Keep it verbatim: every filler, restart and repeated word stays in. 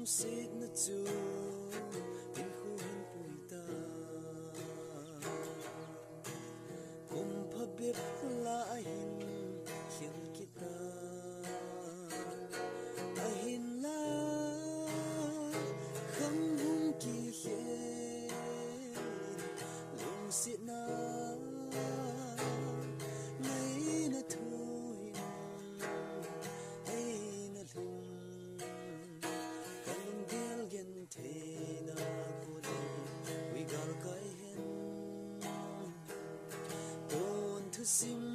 Lungsetna chu hinkho hin pui ta. Kum phabep lah a hin khel kit ta. Ahinla khang hung kikhel in lungsetna ngaina thu hin eina lhung. Ka lunggel gentheina kule hui galkai hen. Tun thusim